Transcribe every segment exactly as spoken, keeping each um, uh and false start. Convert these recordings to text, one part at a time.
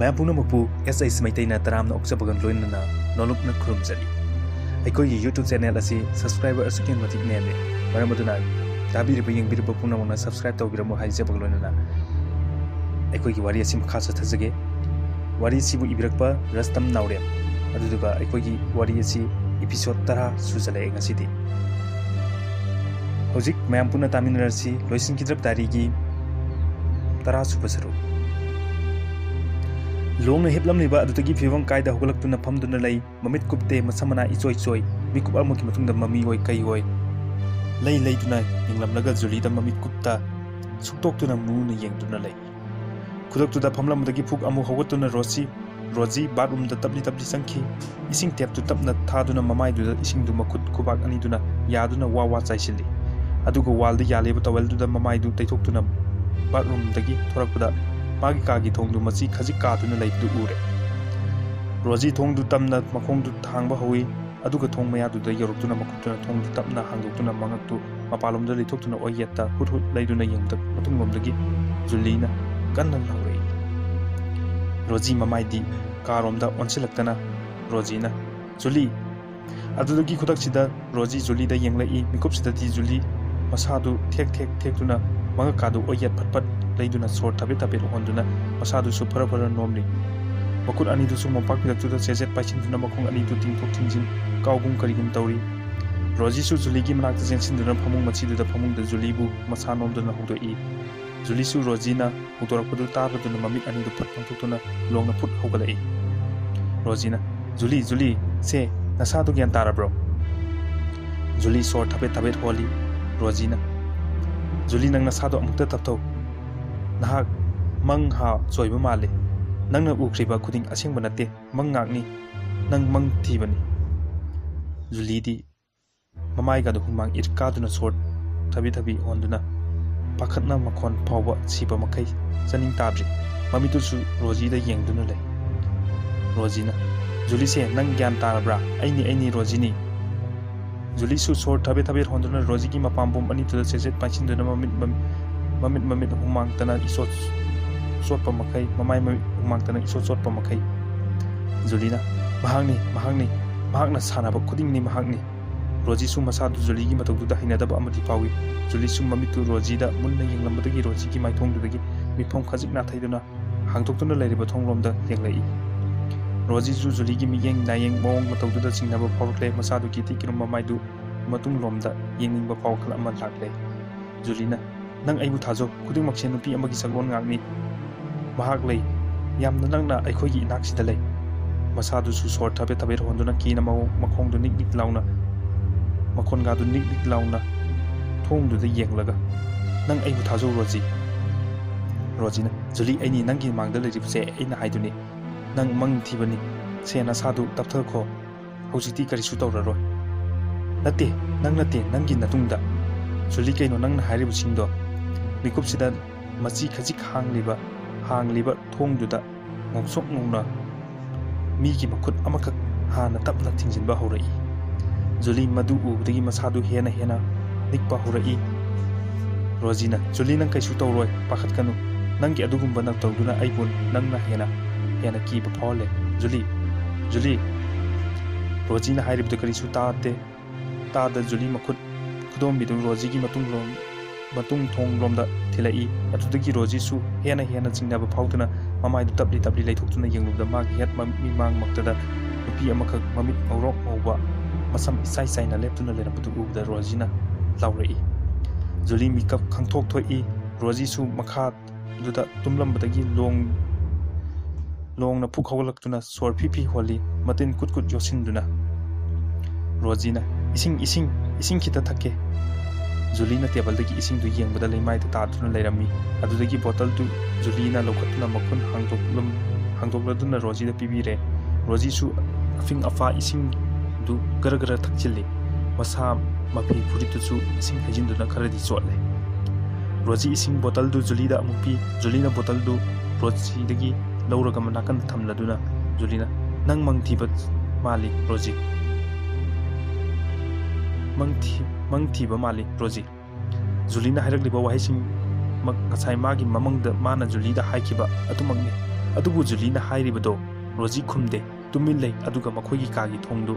ꯃꯌꯥꯝ ꯄꯨꯝꯅꯃꯛꯄꯨ ꯑꯦꯁ ꯑꯩꯆ ꯃꯩꯇꯩꯅ ꯇꯔꯥꯝꯅ ꯑꯣꯛꯆꯕꯒ ꯂꯣꯏꯅꯅ ꯅꯣꯂꯨꯛꯅ ꯈꯨꯔꯨꯝꯖꯔꯤ꯫ ꯑꯩꯈꯣꯏꯒꯤ YouTube channel ꯑꯁꯤ subscriber ꯑꯁꯨꯛꯀꯤ ꯃꯇꯤꯛ ꯅꯦꯝꯃꯤ꯫ ꯃꯔꯝ ꯑꯗꯨꯅ ꯇꯥꯕꯤꯔꯤꯕ, ꯌꯦꯡꯕꯤꯔꯤꯕ ꯄꯨꯝꯅꯃꯛꯅ subscribe ꯇꯧꯕꯤꯔꯝꯃꯨ ꯍꯥꯏꯖꯕꯒ ꯂꯣꯏꯅꯅ ꯑꯩꯈꯣꯏꯒꯤ ꯋꯥꯔꯤ ꯑꯁꯤ ꯃꯈꯥ ꯆꯠꯊꯖꯒꯦ꯫ ꯋꯥꯔꯤ ꯑꯁꯤꯕꯨ ꯏꯕꯤꯔꯛꯄ ꯔꯁꯇꯝ ꯅꯥꯎꯔꯦꯝ꯫ ꯑꯗꯨꯗꯨꯒ ꯑꯩꯈꯣꯏꯒꯤ ꯋꯥꯔꯤ ꯑꯁꯤ episode ꯇꯔꯥ ꯁꯨꯖꯜꯂꯛꯑꯦ ꯉꯁꯤꯗꯤ꯫ ꯍꯧꯖꯤꯛ ꯃꯌꯥꯝ ꯄꯨꯟꯅ ꯇꯥꯃꯤꯟꯅꯔꯁꯤ ꯂꯣꯏꯁꯤꯟꯈꯤꯗ꯭ꯔꯕ diary ꯒꯤ ꯇꯔꯥ ꯁꯨꯕ ꯁꯔꯨꯛ꯫ ꯂꯣꯡꯅ ꯍꯤꯞꯂꯝꯂꯤꯕ ꯑꯗꯨꯗꯒꯤ ꯐꯤꯕꯝ ꯀꯥꯏꯗ ꯍꯧꯒꯠꯂꯛꯇꯨꯅ ꯐꯝꯗꯨꯅ ꯂꯩ꯫ ꯃꯃꯤꯠ ꯀꯨꯞꯇꯦ, ꯃꯁꯝ ꯃꯅꯥ ꯏꯆꯣꯏ ꯆꯣꯏ꯫ ꯃꯤꯀꯨꯞ ꯑꯃꯒꯤ ꯃꯇꯨꯡꯗ ꯃꯃꯤ ꯑꯣꯏ ꯀꯩ ꯑꯣꯏ꯫ ꯂꯩ ꯂꯩꯗꯨꯅ ꯌꯦꯡꯂꯝꯂꯒ ꯖꯨꯂꯤꯗ ꯃꯃꯤꯠ ꯀꯨꯞꯇ ꯁꯨꯛꯇꯣꯛꯇꯨꯅ ꯃꯨꯅ ꯌꯦꯡꯗꯨꯅ ꯂꯩ꯫ ꯈꯨꯗꯛꯇꯨꯗ ꯐꯝꯂꯝꯕꯗꯒꯤ ꯐꯨꯛ ꯑꯃꯨꯛ ꯍꯧꯒꯠꯇꯨꯅ ꯔꯣꯖꯤ, ꯔꯣꯖꯤ bathroom ꯗ ꯇꯞꯂꯤ ꯇꯞꯂꯤ ꯆꯪꯈꯤ꯫ ꯏꯁꯤꯡ tap ꯇꯨ ꯇꯞꯅ ꯊꯥꯗꯨꯅ ꯃꯃꯥꯏꯗꯨꯗ ꯏꯁꯤꯡꯗꯨ ꯃꯈꯨꯠ ꯈꯨꯕꯥꯛ ꯑꯅꯤꯗꯨꯅ ꯌꯥꯗꯨꯅ ꯋꯥ ꯋꯥ ꯆꯥꯏꯁꯤꯜꯂꯤ꯫ ꯑꯗꯨꯒ wall ꯗ ꯌꯥꯜꯂꯤꯕ towel ꯗꯨꯗ ꯃꯃꯥꯏꯗꯨ ꯇꯩꯊꯣꯛꯇꯨꯅ bathroom ꯗꯒꯤ ꯊꯣꯔꯛꯄꯗ ꯃꯥꯒꯤ ꯀꯥꯒꯤ ꯊꯣꯡꯗꯨ ꯃꯆꯤ ꯈꯖꯤꯛ ꯀꯥꯗꯨꯅ ꯂꯩꯕꯗꯨ ꯎꯔꯦ꯫ ꯔꯣꯖꯤ ꯊꯣꯡꯗꯨ ꯇꯝꯅ ꯃꯈꯣꯡꯗꯨ ꯊꯥꯡꯕ ꯍꯧꯏ꯫ ꯑꯗꯨꯒ ꯊꯣꯡ ꯃꯌꯥꯗꯨꯗ ꯌꯧꯔꯛꯇꯨꯅ ꯃꯈꯨꯠꯇꯨꯅ ꯊꯣꯡꯗꯨ ꯇꯞꯅ ꯍꯥꯡꯗꯣꯛꯇꯨꯅ ꯃꯉꯛꯇꯨ ꯃꯄꯥꯟꯂꯣꯝꯗ ꯂꯩꯊꯣꯛꯇꯨꯅ ꯑꯣꯏ ꯌꯦꯠꯇ ꯍꯨꯠ ꯍꯨꯠ ꯂꯩꯗꯨꯅ ꯌꯦꯡꯕꯗ ꯃꯇꯨꯡꯂꯣꯝꯗꯒꯤ ꯖꯨꯂꯤꯅ ꯀꯟꯅ ꯂꯥꯎꯔꯛꯏ꯫ ꯔꯣꯖꯤ ꯃꯃꯥꯏꯗꯤ ꯀꯥꯔꯣꯝꯗ ꯑꯣꯟꯁꯤꯜꯂꯛꯇꯅ ꯔꯣꯖꯤꯅ, "ꯖꯨꯂꯤ!" ꯑꯗꯨꯗꯒꯤ ꯈꯨꯗꯛꯁꯤꯗ ꯔꯣꯖꯤ ꯖꯨꯂꯤꯗ ꯌꯦꯡꯂꯛꯏ꯫ ꯃꯤꯀꯨꯞꯁꯤꯗꯗꯤ ꯖꯨꯂꯤ ꯃꯁꯥꯗꯨ ꯊꯦꯛ ꯊꯦꯛ ꯊꯦꯛꯇꯨꯅ ꯃꯉꯛꯀꯥꯗꯨ ꯑꯣꯏ ꯌꯦꯠ ꯐꯠ ꯐꯠ ꯂꯩꯗꯨꯅ ꯁꯣꯔ ꯊꯥꯕꯦꯠ ꯊꯥꯕꯦꯠ ꯍꯣꯟꯗꯨꯅ ꯃꯁꯥꯗꯨꯁꯨ ꯐꯔ ꯐꯔ ꯅꯣꯝꯂꯤ꯫ ꯃꯈꯨꯠ ꯑꯅꯤꯗꯨꯁꯨ ꯃꯣꯝꯄꯥꯛ ꯐꯤꯗꯛꯇꯨꯗ ꯆꯦꯖꯦꯠ ꯄꯥꯏꯁꯤꯟꯗꯨꯅ ꯃꯈꯣꯡ ꯑꯅꯤꯗꯨ ꯇꯤꯡꯊꯣꯛ ꯊꯤꯡꯖꯤꯟ ꯀꯥꯎꯒꯨꯝ ꯀꯔꯤꯒꯨꯝ ꯇꯧꯔꯤ꯫ ꯔꯣꯖꯤꯁꯨ ꯖꯨꯂꯤꯒꯤ ꯃꯅꯥꯛꯇ ꯆꯦꯟꯁꯤꯟꯗꯨꯅ ꯐꯃꯨꯡ ꯃꯆꯤꯗꯨꯗ ꯐꯃꯨꯡꯗ ꯖꯨꯂꯤꯕꯨ ꯃꯁꯥ ꯅꯣꯝꯗꯨꯅ ꯍꯧꯗꯣꯛꯏ꯫ ꯖꯨꯂꯤꯁꯨ ꯔꯣꯖꯤꯅ ꯍꯧꯗꯣꯔꯛꯄꯗꯨ ꯇꯥꯔꯗꯨꯅ ꯃꯃꯤꯠ ꯑꯅꯤꯗꯨ ꯐꯠ ꯄꯥꯡꯊꯣꯛꯇꯨꯅ ꯂꯣꯡꯅ ꯐꯨꯠ ꯍꯧꯒꯠꯂꯛꯏ꯫ ꯔꯣꯖꯤꯅ, "ꯖꯨꯂꯤ, ꯖꯨꯂꯤ, ꯁꯦ, ꯅꯁꯥꯗꯨ ꯒ꯭ꯌꯥꯟ ꯇꯥꯔꯕ꯭ꯔꯣ?" ꯖꯨꯂꯤ ꯁꯣꯔ ꯊꯥꯕꯦꯠ ꯊꯥꯕꯦꯠ ꯍꯣꯜꯂꯤ꯫ ꯔꯣꯖꯤꯅ, "ꯖꯨꯂꯤ, ꯅꯪ ꯅꯁꯥꯗꯣ ꯑꯃꯨꯛꯇ ꯇꯞꯊꯧ꯫ ꯅꯍꯥꯛ ꯃꯪ ꯍꯥ ꯆꯣꯏꯕ ꯃꯥꯜꯂꯤ꯫ ꯅꯪꯅ ꯎꯈ꯭ꯔꯤꯕ ꯈꯨꯗꯤꯡ ꯑꯁꯦꯡꯕ ꯅꯠꯇꯦ, ꯃꯪ ꯉꯥꯛꯅꯤ꯫ ꯅꯪ ꯃꯪ ꯊꯤꯕꯅꯤ꯫" ꯖꯨꯂꯤꯗꯤ ꯃꯃꯥꯏꯒꯗꯨ ꯍꯨꯃꯥꯡ ꯏꯔ ꯀꯥꯗꯨꯅ ꯁꯣꯔ ꯊꯕꯤ ꯊꯕꯤ ꯍꯣꯟꯗꯨꯅ ꯄꯥꯈꯠꯅ ꯃꯈꯣꯟ ꯐꯥꯎꯕ ꯁꯤꯕ ꯃꯈꯩ ꯆꯥꯅꯤꯡ ꯇꯥꯗ꯭ꯔꯤ꯫ ꯃꯃꯤꯠꯇꯨꯁꯨ ꯔꯣꯖꯤꯗ ꯌꯦꯡꯗꯨꯅ ꯂꯩ꯫ ꯔꯣꯖꯤꯅ, "ꯖꯨꯂꯤꯁꯦ, ꯅꯪ ꯒ꯭ꯌꯥꯟ ꯇꯥꯔꯕ꯭ꯔꯥ? ꯑꯩꯅꯤ, ꯑꯩꯅꯤ, ꯔꯣꯖꯤꯅꯤ꯫" ꯖꯨꯂꯤꯁꯨ ꯁꯣꯔ ꯊꯕꯦꯠ ꯊꯕꯦꯠ ꯍꯣꯟꯗꯨꯅ ꯔꯣꯖꯤꯒꯤ ꯃꯄꯥꯝꯕꯣꯝ ꯑꯅꯤꯗꯨꯗ ꯆꯦꯆꯦꯠ ꯄꯥꯏꯁꯤꯟꯗꯨꯅ ꯃꯃꯤꯠ, ꯃꯃꯤꯠ, ꯃꯃꯤꯠ, ꯃꯃꯤꯠ ꯍꯨꯃꯥꯡꯇꯅ ꯏꯆꯣꯠ ꯆꯣꯠꯄ ꯃꯈꯩ, ꯃꯃꯥꯏ ꯃꯃꯤꯠ ꯍꯨꯃꯥꯡꯇꯅ ꯏꯆꯣꯠ ꯆꯣꯠꯄ ꯃꯈꯩ꯫ ꯖꯨꯂꯤꯅ, "ꯃꯍꯥꯛꯅꯤ, ꯃꯍꯥꯛꯅꯤ, ꯃꯍꯥꯛꯅ ꯁꯥꯟꯅꯕ ꯈꯨꯗꯤꯡꯅꯤ ꯃꯍꯥꯛꯅꯤ"꯫ ꯔꯣꯖꯤꯁꯨ ꯃꯁꯥꯗꯨ ꯖꯨꯂꯤꯒꯤ ꯃꯇꯧꯗꯨꯗ ꯍꯩꯅꯗꯕ ꯑꯃꯗꯤ ꯐꯥꯎꯏ꯫ ꯖꯨꯂꯤꯁꯨ ꯃꯃꯤꯠꯇꯨ ꯔꯣꯖꯤꯗ ꯃꯨꯟꯅ ꯌꯦꯡꯂꯝꯕꯗꯒꯤ ꯔꯣꯖꯤꯒꯤ ꯃꯥꯏꯊꯣꯡꯗꯨꯗꯒꯤ ꯃꯤꯠꯐꯝ ꯈꯖꯤꯛ ꯅꯥꯊꯩꯗꯨꯅ ꯍꯥꯡꯗꯣꯛꯇꯨꯅ ꯂꯩꯔꯤꯕ ꯊꯣꯡꯂꯣꯝꯗ ꯌꯦꯡꯂꯛꯏ꯫ ꯔꯣꯖꯤꯁꯨ ꯖꯨꯂꯤꯒꯤ ꯃꯤꯠꯌꯦꯡ ꯅꯥꯌꯦꯡ ꯃꯑꯣꯡ ꯃꯇꯧꯗꯨꯗ ꯆꯤꯡꯅꯕ ꯐꯥꯎꯔꯛꯂꯦ꯫ ꯃꯁꯥꯗꯨ ꯀꯤꯊꯤ ꯀꯤꯔꯨꯝꯕ ꯃꯥꯏꯗꯨ ꯃꯇꯨꯡꯂꯣꯝꯗ ꯌꯦꯡꯅꯤꯡꯕ ꯐꯥꯎ ꯋꯥꯈꯜ ꯑꯃ ꯂꯥꯛꯂꯦ꯫ ꯖꯨꯂꯤꯅ, "ꯅꯪ ꯑꯩꯕꯨ ꯊꯥꯖꯧ, ꯈꯨꯗꯤꯡꯃꯛꯁꯦ ꯅꯨꯄꯤ ꯑꯃꯒꯤ ꯁꯛꯂꯣꯟ ꯉꯥꯛꯅꯤ꯫ ꯃꯍꯥꯛ ꯂꯩ, ꯌꯥꯝꯅ ꯅꯛꯅ ꯑꯩꯈꯣꯏꯒꯤ ꯏꯅꯥꯛꯁꯤꯗ ꯂꯩ"꯫ ꯃꯁꯥꯗꯨꯁꯨ ꯁꯣꯔ ꯊꯕꯦꯠ ꯊꯕꯦꯠ ꯍꯣꯟꯗꯨꯅ ꯀꯤꯅ ꯃꯑꯣꯡ-, ꯃꯈꯣꯡꯗꯨ ꯅꯤꯛ ꯅꯤꯛ ꯂꯥꯎꯅ, ꯃꯈꯣꯟꯒꯥꯗꯨ ꯅꯤꯛ ꯅꯤꯛ ꯂꯥꯎꯅ ꯊꯣꯡꯗꯨꯗ ꯌꯦꯡꯂꯒ, "ꯅꯪ ꯑꯩꯕꯨ ꯊꯥꯖꯧ, ꯔꯣꯖꯤ"꯫ ꯔꯣꯖꯤꯅ, "ꯖꯨꯂꯤ, ꯑꯩꯅꯤ ꯅꯪꯒꯤ ꯃꯥꯡꯗ ꯂꯩꯔꯤꯕꯁꯦ ꯑꯩꯅ ꯍꯥꯏꯗꯨꯅꯤ꯫ ꯅꯪ ꯃꯪ ꯊꯤꯕꯅꯤ꯫ ꯁꯦ, ꯅꯁꯥꯗꯨ ꯇꯞꯊꯈꯣ꯫ ꯍꯧꯖꯤꯛꯇꯤ ꯀꯔꯤꯁꯨ ꯇꯧꯔꯔꯣꯏ"꯫ "ꯅꯠꯇꯦ, ꯅꯪ ꯅꯠꯇꯦ, ꯅꯪꯒꯤ ꯅꯇꯨꯡꯗ"꯫ "ꯖꯨꯂꯤ, ꯀꯩꯅꯣ ꯅꯪꯅ ꯍꯥꯏꯔꯤꯕꯁꯤꯡꯗꯣ?" ꯃꯤꯀꯨꯞꯁꯤꯗ ꯃꯆꯤ ꯈꯖꯤꯛ ꯍꯥꯡꯂꯤꯕ, ꯍꯥꯡꯂꯤꯕ ꯊꯣꯡꯗꯨꯗ ꯉꯧꯁꯣꯛ ꯉꯧꯅ ꯃꯤꯒꯤ ꯃꯈꯨꯠ ꯑꯃꯈꯛ ꯍꯥꯟꯅ ꯇꯞꯅ ꯊꯤꯡꯖꯤꯟꯕ ꯍꯧꯔꯛꯏ꯫ ꯖꯨꯂꯤ ꯃꯗꯨ ꯎꯕꯗꯒꯤ ꯃꯁꯥꯗꯨ ꯍꯦꯟꯅ ꯍꯦꯟꯅ ꯅꯤꯛꯄ ꯍꯧꯔꯛꯏ꯫ ꯔꯣꯖꯤꯅ, "ꯖꯨꯂꯤ, ꯅꯪ ꯀꯩꯁꯨ ꯇꯧꯔꯣꯏ, ꯄꯥꯈꯠꯀꯅꯨ꯫ ꯅꯪꯒꯤ ꯑꯗꯨꯒꯨꯝꯕ ꯅꯇꯧꯗꯨꯅ ꯑꯩꯕꯨ ꯅꯪꯅ ꯍꯦꯟꯅ, ꯍꯦꯟꯅ ꯀꯤꯕ ꯐꯥꯎꯍꯜꯂꯦ꯫ ꯖꯨꯂꯤ, ꯖꯨꯂꯤ"꯫ ꯔꯣꯖꯤꯅ ꯍꯥꯏꯔꯤꯕꯗꯨ ꯀꯔꯤꯁꯨ ꯇꯥꯗꯦ꯫ ꯇꯥꯗ ꯖꯨꯂꯤ ꯃꯈꯨꯠ ꯈꯨꯗꯣꯝꯕꯤꯗꯨ ꯔꯣꯖꯤꯒꯤ ꯃꯇꯨꯡꯂꯣꯝ-, ꯃꯇꯨꯡ ꯊꯣꯡꯂꯣꯝꯗ ꯊꯤꯜꯂꯛꯏ꯫ ꯑꯗꯨꯗꯒꯤ ꯔꯣꯖꯤꯁꯨ ꯍꯦꯟꯅ ꯍꯦꯟꯅ ꯆꯤꯡꯅꯕ ꯐꯥꯎꯗꯨꯅ ꯃꯃꯥꯏꯗꯨ ꯇꯞꯂꯤ ꯇꯞꯂꯤ ꯂꯩꯊꯣꯛꯇꯨꯅ ꯌꯦꯡꯂꯨꯕꯗ ꯃꯥꯒꯤ ꯍꯦꯛ ꯃ-, ꯃꯤꯃꯥꯡꯃꯛꯇꯗ ꯅꯨꯄꯤ ꯑꯃꯈꯛ ꯃꯃꯤꯠ ꯉꯧꯔꯣꯛ ꯉꯧꯕ, ꯃꯁꯝ ꯏꯆꯥꯏ ꯆꯥꯏꯅ ꯂꯦꯞꯇꯨꯅ ꯂꯩꯔꯝꯕꯗꯨ ꯎꯕꯗ ꯔꯣꯖꯤꯅ ꯂꯥꯎꯔꯛꯏ꯫ ꯖꯨꯂꯤ ꯃꯤꯀꯞ ꯈꯪꯊꯣꯛ ꯊꯣꯛꯏ꯫ ꯔꯣꯖꯤꯁꯨ ꯃꯈꯥ ꯑꯗꯨꯗ ꯇꯨꯝꯂꯝꯕꯗꯒꯤ ꯂꯣꯡ-, ꯂꯣꯡꯅ ꯐꯨꯛ ꯍꯧꯒꯠꯂꯛꯇꯨꯅ ꯁꯣꯔ ꯐꯤ ꯐꯤ ꯍꯣꯜꯂꯤ, ꯃꯇꯤꯟ ꯀꯨꯠ ꯀꯨꯠ ꯌꯣꯠꯁꯤꯟꯗꯨꯅ꯫ ꯔꯣꯖꯤꯅ, "ꯏꯁꯤꯡ, ꯏꯁꯤꯡ, ꯏꯁꯤꯡ ꯈꯤꯇ ꯊꯛꯀꯦ"꯫ ꯖꯨꯂꯤꯅ ꯇꯦꯕꯜꯗꯒꯤ ꯏꯁꯤꯡꯗꯨ ꯌꯦꯡꯕꯗ ꯂꯩꯃꯥꯏꯗ ꯇꯥꯗꯨꯅ ꯂꯩꯔꯝꯃꯤ꯫ ꯑꯗꯨꯗꯒꯤ ꯕꯣꯇꯜꯗꯨ ꯖꯨꯂꯤꯅ ꯂꯧꯈꯠꯇꯨꯅ ꯃꯈꯨꯟ ꯍꯥꯡꯗꯣꯛꯂꯝ-, ꯍꯥꯡꯗꯣꯛꯂꯗꯨꯅ ꯔꯣꯖꯤꯗ ꯄꯤꯕꯤꯔꯦ꯫ ꯔꯣꯖꯤꯁꯨ ꯑꯐꯤꯡ ꯑꯐꯥ ꯏꯁꯤꯡꯗꯨ ꯒꯔ ꯒꯔ ꯊꯛꯆꯤꯜꯂꯤ꯫ ꯃꯁꯥ ꯃꯐꯤ ꯐꯨꯔꯤꯠꯇꯨꯁꯨ ꯏꯁꯤꯡ ꯍꯩꯖꯤꯟꯗꯨꯅ ꯈꯔꯗꯤ ꯆꯣꯠꯂꯦ꯫ ꯔꯣꯖꯤ ꯏꯁꯤꯡ ꯕꯣꯇꯜꯗꯨ ꯖꯨꯂꯤꯗ ꯑꯃꯨꯛ ꯄꯤ꯫ ꯖꯨꯂꯤꯅ ꯕꯣꯇꯜꯗꯨ ꯔꯣꯖꯤꯗꯒꯤ ꯂꯧꯔꯒ ꯅꯥꯀꯟꯗ ꯊꯝꯂꯗꯨꯅ ꯖꯨꯂꯤꯅ, "ꯅꯪ ꯃꯪ ꯊꯤꯕ ꯃꯥꯜꯂꯤ, ꯔꯣꯖꯤ꯫ ꯃꯪ ꯊꯤ-, ꯃꯪ ꯊꯤꯕ ꯃꯥꯜꯂꯤ, ꯔꯣꯖꯤ"꯫ ꯖꯨꯂꯤꯅ ꯍꯥꯏꯔꯛꯂꯤꯕ ꯋꯥꯍꯩꯁꯤꯡ ꯃꯛ ꯉꯁꯥꯏ ꯃꯥꯒꯤ ꯃꯃꯪꯗ ꯃꯥꯅ ꯖꯨꯂꯤꯗ ꯍꯥꯏꯈꯤꯕ ꯑꯗꯨꯃꯛꯅꯤ꯫ ꯑꯗꯨꯕꯨ ꯖꯨꯂꯤꯅ ꯍꯥꯏꯔꯤꯕꯗꯣ ꯔꯣꯖꯤ ꯈꯨꯝꯗꯦ, ꯇꯨꯃꯤꯟ ꯂꯩ, ꯑꯗꯨꯒ ꯃꯈꯣꯏꯒꯤ ꯀꯥꯒꯤ ꯊꯣꯡꯗꯨ,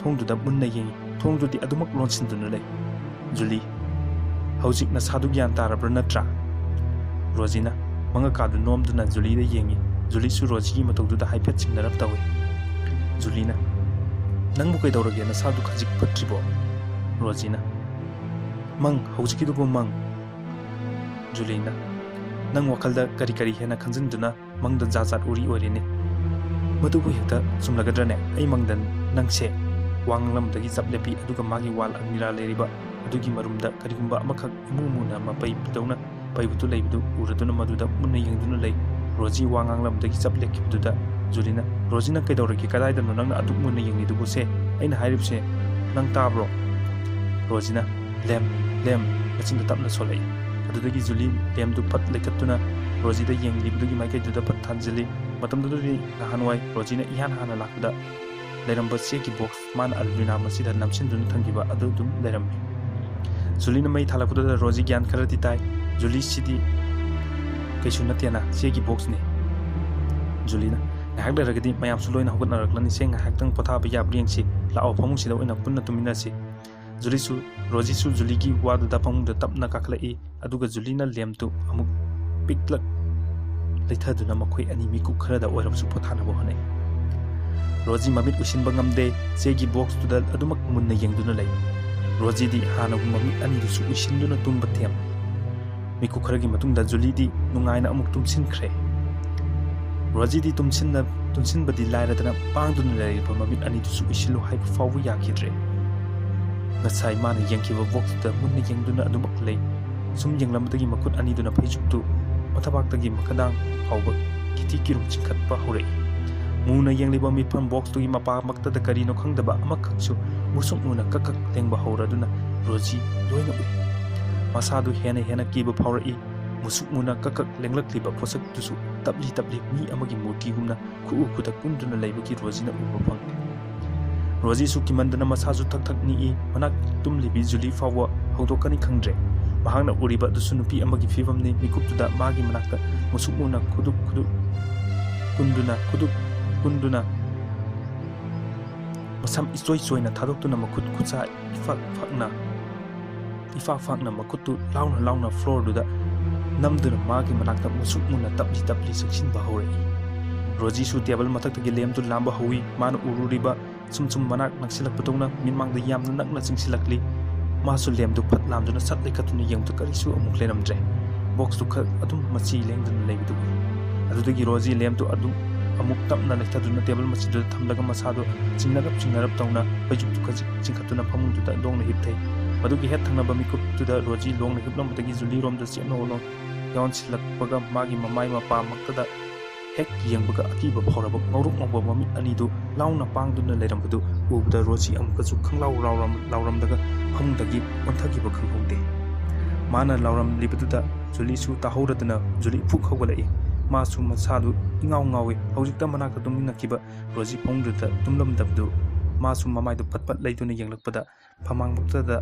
ꯊꯣꯡꯗꯨꯗ ꯃꯨꯟꯅ ꯌꯦꯡꯏ꯫ ꯊꯣꯡꯗꯨꯗꯤ ꯑꯗꯨꯃꯛ ꯂꯣꯟꯁꯤꯟꯗꯨꯅ ꯂꯩ꯫ "ꯖꯨꯂꯤ, ꯍꯧꯖꯤꯛ ꯅꯁꯥꯗꯨ ꯒ꯭ꯌꯥꯟ ꯇꯥꯔꯕ꯭ꯔꯥ ꯅꯠꯇ꯭ꯔꯥ?" ꯔꯣꯖꯤꯅ ꯃꯉꯛꯀꯥꯗꯨ ꯅꯣꯝꯗꯨꯅ ꯖꯨꯂꯤꯗ ꯌꯦꯡꯏ꯫ ꯖꯨꯂꯤꯁꯨ ꯔꯣꯖꯤꯒꯤ ꯃꯇꯧꯗꯨꯗ ꯍꯥꯏꯐꯦꯠ ꯆꯤꯡꯅꯔꯞ ꯇꯧꯏ꯫ ꯖꯨꯂꯤꯅ, "ꯅꯪꯕꯨ ꯀꯩꯗꯧꯔꯒꯦ? ꯅꯁꯥꯗꯨ ꯈꯖꯤꯛ ꯐꯠꯇ꯭ꯔꯤꯕꯣ?" ꯔꯣꯖꯤꯅ, "ꯃꯪ, ꯍꯧꯖꯤꯛꯀꯤꯗꯨꯕꯨ ꯃꯪ꯫" ꯖꯨꯂꯤꯅ, "ꯅꯪ ꯋꯥꯈꯜꯗ ꯀꯔꯤ ꯀꯔꯤ ꯍꯦꯟꯅ ꯈꯟꯖꯤꯟꯗꯨꯅ ꯃꯪꯗ ꯖꯥꯠ ꯖꯥꯠ ꯎꯔꯤ ꯑꯣꯏꯔꯦꯅꯦ꯫ ꯃꯗꯨꯕꯨ ꯍꯦꯛꯇ ꯆꯨꯝꯂꯒꯗ꯭ꯔꯅꯦ? ꯑꯩ ꯃꯪꯗ ꯅꯪꯁꯦ ꯋꯥ ꯉꯥꯡꯂꯝꯕꯗꯒꯤ ꯆꯞ ꯂꯦꯞꯄꯤ, ꯑꯗꯨꯒ ꯃꯥꯒꯤ ꯋꯥꯜ ꯑꯜꯃꯤꯔꯥ ꯂꯩꯔꯤꯕ ꯑꯗꯨꯒꯤ ꯃꯔꯨꯝꯗ ꯀꯔꯤꯒꯨꯝꯕ ꯑꯃꯈꯛ ꯏꯃꯨ ꯃꯨꯅ ꯃꯄꯩꯗꯧꯅ ꯄꯩꯕꯗꯨ ꯂꯩꯕꯗꯨ ꯎꯔꯗꯨꯅ ꯃꯗꯨꯗ ꯃꯨꯟꯅ ꯌꯦꯡꯗꯨꯅ ꯂꯩ꯫" ꯔꯣꯖꯤ ꯋꯥ ꯉꯥꯡꯂꯝꯕꯗꯒꯤ ꯆꯞ ꯂꯦꯞꯈꯤꯕꯗꯨꯗ ꯖꯨꯂꯤꯅ, "ꯔꯣꯖꯤ, ꯅꯪ ꯀꯩꯗꯧꯔꯒꯦ? ꯀꯗꯥꯏꯗꯅꯣ ꯅꯪꯅ ꯑꯗꯨꯛ ꯃꯨꯟꯅ ꯌꯦꯡꯂꯤꯗꯨꯕꯨ? ꯁꯦ, ꯑꯩꯅ ꯍꯥꯏꯔꯤꯕꯁꯦ ꯅꯪ ꯇꯥꯕ꯭ꯔꯣ?" ꯔꯣꯖꯤꯅ, "ꯂꯦꯝ, ꯂꯦꯝ," ꯃꯆꯤꯟꯗ ꯇꯞꯅ ꯁꯣꯜꯂꯛꯏ꯫ ꯑꯗꯨꯗꯒꯤ ꯖꯨꯂꯤ ꯂꯦꯝꯗꯨ ꯐꯠ ꯂꯩꯈꯠꯇꯨꯅ ꯔꯣꯖꯤꯗ ꯌꯦꯡꯂꯤꯕꯗꯨꯒꯤ ꯃꯥꯏꯀꯩꯗꯨꯗ ꯐꯠ ꯊꯥꯟꯖꯤꯜꯂꯤ꯫ ꯃꯇꯝꯗꯨꯗꯗꯤ ꯅꯍꯥꯟꯋꯥꯏ ꯔꯣꯖꯤꯅ ꯏꯍꯥꯟ ꯍꯥꯟꯅ ꯂꯥꯛꯄꯗ ꯂꯩꯔꯝꯕ ꯆꯦꯒꯤ ꯕꯣꯛꯁ ꯃꯥꯅ ꯑꯜꯃꯤꯔꯥ ꯃꯁꯤꯗ ꯅꯝꯁꯤꯟꯗꯨꯅ ꯊꯝꯈꯤꯕ ꯑꯗꯨ ꯑꯗꯨꯝ ꯂꯩꯔꯝꯃꯤ꯫ ꯖꯨꯂꯤꯅ ꯃꯩ ꯊꯥꯜꯂꯛꯄꯗꯨꯗ ꯔꯣꯖꯤ ꯒ꯭ꯌꯥꯟ ꯈꯔꯗꯤ ꯇꯥꯏ꯫ "ꯖꯨꯂꯤ, ꯁꯤꯗꯤ ꯀꯩꯁꯨ ꯅꯠꯇꯦꯅ, ꯆꯦꯒꯤ ꯕꯣꯛꯁꯅꯤ꯫" ꯖꯨꯂꯤꯅ, "ꯉꯥꯏꯍꯥꯛ ꯂꯩꯔꯒꯗꯤ ꯃꯌꯥꯝꯁꯨ ꯂꯣꯏꯅ ꯍꯧꯒꯠꯅꯔꯛꯂꯅꯤ꯫ ꯁꯦ, ꯉꯥꯏꯍꯥꯛꯇꯪ ꯄꯣꯊꯥꯕ ꯌꯥꯕ꯭ꯔꯥ ꯌꯦꯡꯁꯤ꯫ ꯂꯥꯛꯑꯣ, ꯐꯃꯨꯡꯁꯤꯗ ꯑꯣꯏꯅ ꯄꯨꯟꯅ ꯇꯨꯝꯃꯤꯟꯅꯁꯤ꯫" ꯖꯨꯂꯤꯁꯨ, ꯔꯣꯖꯤꯁꯨ ꯖꯨꯂꯤꯒꯤ ꯋꯥꯗꯨꯗ ꯐꯃꯨꯡꯗ ꯇꯞꯅ ꯀꯥꯈꯠꯂꯛꯏ꯫ ꯑꯗꯨꯒ ꯖꯨꯂꯤꯅ ꯂꯦꯝꯇꯨ ꯑꯃꯨꯛ ꯄꯤꯛꯂꯛ ꯂꯩꯊꯗꯨꯅ ꯃꯈꯣꯏ ꯑꯅꯤ ꯃꯤꯀꯨꯞ ꯈꯔꯗ ꯑꯣꯏꯔꯕꯁꯨ ꯄꯣꯊꯥꯅꯕ ꯍꯣꯠꯅꯩ꯫ ꯔꯣꯖꯤ ꯃꯃꯤꯠ ꯎꯏꯁꯤꯟꯕ ꯉꯝꯗꯦ꯫ ꯆꯦꯒꯤ ꯕꯣꯛꯁꯇꯨꯗ ꯑꯗꯨꯃꯛ ꯃꯨꯟꯅ ꯌꯦꯡꯗꯨꯅ ꯂꯩ꯫ ꯔꯣꯖꯤꯗꯤ ꯍꯥꯟꯅꯒꯨꯝꯕ ꯃꯤꯠ ꯑꯅꯤꯗꯨꯁꯨ ꯎꯏꯁꯤꯟꯗꯨꯅ ꯇꯨꯝꯕ ꯊꯦꯝ꯫ ꯃꯤꯀꯨꯞ ꯈꯔꯒꯤ ꯃꯇꯨꯡꯗ ꯖꯨꯂꯤꯗꯤ ꯅꯨꯡꯉꯥꯏꯅ ꯑꯃꯨꯛ ꯇꯨꯝꯁꯤꯟꯈ꯭ꯔꯦ꯫ ꯔꯣꯖꯤꯗꯤ ꯇꯨꯝꯁꯤꯟꯅ-, ꯇꯨꯝꯁꯤꯟꯕꯗꯤ ꯂꯥꯏꯔꯗꯅ ꯄꯥꯡꯗꯨꯅ ꯂꯩꯔꯤꯕ ꯃꯃꯤꯠ ꯑꯅꯤꯗꯨꯁꯨ ꯎꯏꯁꯤꯜꯂꯨ ꯍꯥꯏꯕ ꯐꯥꯎꯕ ꯌꯥꯈꯤꯗ꯭ꯔꯦ꯫ ꯉꯁꯥꯏ ꯃꯥꯅ ꯌꯦꯡꯈꯤꯕ ꯕꯣꯛꯁꯇꯨꯗ ꯃꯨꯟꯅ ꯌꯦꯡꯗꯨꯅ ꯑꯗꯨꯃꯛ ꯂꯩ꯫ ꯁꯨꯝ ꯌꯦꯡꯂꯝꯕꯗꯒꯤ ꯃꯈꯨꯠ ꯑꯅꯤꯗꯨꯅ ꯐꯩꯖꯨꯞꯇꯨ ꯃꯊꯕꯥꯛꯇꯒꯤ ꯃꯈꯥꯗꯥꯡ ꯐꯥꯎꯕ ꯀꯤꯊꯤ ꯀꯤꯔꯨꯝ ꯆꯤꯡꯈꯠꯄ ꯍꯧꯔꯛꯏ꯫ ꯃꯨꯅ ꯌꯦꯡꯂꯤꯕ ꯃꯤꯠꯐꯝ ꯕꯣꯛꯁꯇꯨꯒꯤ ꯃꯄꯥꯃꯛꯇꯗ ꯀꯔꯤꯅꯣ ꯈꯪꯗꯕ ꯑꯃꯈꯛꯁꯨ ꯃꯨꯁꯨꯛ ꯃꯨꯅ ꯀꯛ ꯀꯛ ꯂꯦꯡꯕ ꯍꯧꯔꯗꯨꯅ ꯔꯣꯖꯤ ꯂꯣꯏꯅ ꯎꯏ꯫ ꯃꯁꯥꯗꯨ ꯍꯦꯟꯅ ꯍꯦꯟꯅ ꯀꯤꯕ ꯐꯥꯎꯔꯛꯏ꯫ ꯃꯨꯁꯨꯛ ꯃꯨꯅ ꯀꯛ ꯀꯛ ꯂꯦꯡꯂꯛꯂꯤꯕ ꯄꯣꯠꯁꯛꯇꯨꯁꯨ ꯇꯞꯂꯤ ꯇꯞꯂꯤ ꯃꯤ ꯑꯃꯒꯤ ꯃꯨꯔꯇꯤꯒꯨꯝꯅ ꯈꯨꯎ ꯈꯨꯗꯛ ꯀꯨꯟꯗꯨꯅ ꯂꯩꯕꯒꯤ ꯔꯣꯖꯤꯅ ꯎꯕ ꯐꯪꯂꯤ꯫ ꯔꯣꯖꯤꯁꯨ ꯀꯤꯃꯟꯗꯅ ꯃꯁꯥꯁꯨ ꯊꯛ ꯊꯛ ꯅꯤꯛꯏ꯫ ꯃꯅꯥꯛ ꯇꯨꯝꯂꯤꯕꯤ ꯖꯨꯂꯤ ꯐꯥꯎꯕ ꯍꯧꯗꯣꯛꯀꯅꯤ ꯈꯪꯗ꯭ꯔꯦ꯫ ꯃꯍꯥꯛꯅ ꯎꯔꯤꯕ ꯑꯗꯨꯁꯨ ꯅꯨꯄꯤ ꯑꯃꯒꯤ ꯐꯤꯕꯝꯅꯤ꯫ ꯃꯤꯀꯨꯞꯇꯨꯗ ꯃꯥꯒꯤ ꯃꯅꯥꯛꯇ ꯃꯨꯁꯨꯛ ꯃꯨꯅ ꯈꯨꯗꯨꯞ ꯈꯨꯗꯨꯞ ꯀꯨꯟꯗꯨꯅ, ꯈꯨꯗꯨꯞ ꯀꯨꯟꯗꯨꯅ, ꯃꯁꯝ ꯏꯆꯣꯏ ꯆꯣꯏꯅ ꯊꯥꯗꯣꯛꯇꯨꯅ, ꯃꯈꯨꯠ ꯈꯨꯠꯁꯥ ꯏꯐꯥꯛ ꯐꯥꯛꯅ, ꯏꯐꯥꯛ ꯐꯥꯛꯅ ꯃꯈꯨꯠꯇꯨ ꯂꯥꯎꯅ ꯂꯥꯎꯅ floorꯗꯨꯗ ꯅꯝꯗꯨꯅ ꯃꯥꯒꯤ ꯃꯅꯥꯛꯇ ꯃꯨꯁꯨꯛ ꯃꯨꯅ ꯇꯞꯂꯤ ꯇꯞꯂꯤ ꯆꯪꯁꯤꯟꯕ ꯍꯧꯔꯛꯏ꯫ ꯔꯣꯖꯤꯁꯨ table ꯃꯊꯛꯇꯒꯤ lampꯗꯨ ꯂꯥꯝꯕ ꯍꯧꯏ꯫ ꯃꯥꯅ ꯎꯔꯨꯔꯤꯕ ꯁꯨꯝ ꯁꯨꯝ ꯃꯅꯥꯛ ꯅꯛꯁꯤꯜꯂꯛꯄꯗꯧꯅ ꯃꯤꯠꯃꯥꯡꯗ ꯌꯥꯝꯅ ꯅꯛꯅ ꯆꯪꯁꯤꯜꯂꯛꯂꯤ꯫ ꯃꯥꯁꯨ lampꯗꯨ ꯐꯠ ꯂꯥꯝꯗꯨꯅ ꯁꯠ ꯂꯩꯈꯠꯇꯨꯅ ꯌꯦꯡꯕꯗ ꯀꯔꯤꯁꯨ ꯑꯃꯨꯛ ꯂꯩꯔꯝꯗ꯭ꯔꯦ꯫ Boxꯇꯨ ꯈꯛ ꯑꯗꯨꯝ ꯃꯆꯤ ꯂꯦꯡꯗꯨꯅ ꯂꯩꯕꯗꯨ ꯎꯏ꯫ ꯑꯗꯨꯗꯒꯤ ꯔꯣꯖꯤ lampꯗꯨ ꯑꯗꯨ ꯑꯃꯨꯛ ꯇꯞꯅ ꯂꯩꯊꯗꯨꯅ table ꯃꯆꯤꯗꯨꯗ ꯊꯝꯂꯒ ꯃꯁꯥꯗꯨ ꯆꯤꯡꯅꯔꯞ ꯆꯤꯡꯅꯔꯞ ꯇꯧꯅ ꯐꯩꯖꯨꯞꯇꯨ ꯈꯖꯤꯛ ꯆꯤꯡꯈꯠꯇꯨꯅ ꯐꯃꯨꯡꯗꯨꯗ ꯂꯣꯡꯅ ꯍꯤꯞꯊꯩ꯫ ꯃꯗꯨꯒꯤ ꯍꯦꯛ ꯊꯪꯅꯕ ꯃꯤꯀꯨꯞꯇꯨꯗ ꯔꯣꯖꯤ ꯂꯣꯡꯅ ꯍꯤꯞꯂꯝꯕꯗꯒꯤ ꯖꯨꯂꯤꯔꯣꯝꯗ ꯆꯦꯞꯅ ꯌꯥꯎꯁꯤꯜꯂꯛꯄꯒ ꯃꯥꯒꯤ ꯃꯃꯥꯏ ꯃꯄꯥꯃꯛꯇꯗ ꯍꯦꯛ ꯌꯦꯡꯕꯒ ꯑꯀꯤꯕ ꯐꯥꯎꯔꯕ ꯉꯧꯔꯣꯛ ꯉꯧꯕ ꯃꯃꯤꯠ ꯑꯅꯤꯗꯨ ꯂꯥꯎꯅ ꯄꯥꯡꯗꯨꯅ ꯂꯩꯔꯝꯕꯗꯨ ꯎꯕꯗ ꯔꯣꯖꯤ ꯑꯃꯨꯛꯀꯁꯨ ꯈꯪꯂꯥꯎ ꯂꯥꯎꯔꯝ-, ꯂꯥꯎꯔꯝꯂꯒ ꯐꯃꯨꯡꯗꯒꯤ ꯑꯣꯟꯊꯈꯤꯕ ꯈꯪꯍꯧꯗꯦ꯫ ꯃꯥꯅ ꯂꯥꯎꯔꯝꯂꯤꯕꯗꯨꯗ ꯖꯨꯂꯤꯁꯨ ꯇꯥꯍꯧꯔꯗꯅ ꯖꯨꯂꯤ ꯐꯨꯛ ꯍꯧꯒꯠꯂꯛꯏ꯫ ꯃꯥꯁꯨ ꯃꯁꯥꯗꯨ ꯏꯉꯥꯎ ꯉꯥꯎꯏ꯫ ꯍꯧꯖꯤꯛꯇ ꯃꯅꯥꯛꯇ ꯇꯨꯝꯂꯛꯈꯤꯕ ꯔꯣꯖꯤ ꯐꯃꯨꯡꯗꯨꯗ ꯇꯨꯝꯂꯝꯗꯕꯗꯨ ꯃꯥꯁꯨ ꯃꯃꯥꯏꯗꯨ ꯐꯠ ꯐꯠ ꯂꯩꯗꯨꯅ ꯌꯦꯡꯂꯛꯄꯗ ꯐꯃꯥꯡꯃꯛꯇꯗ,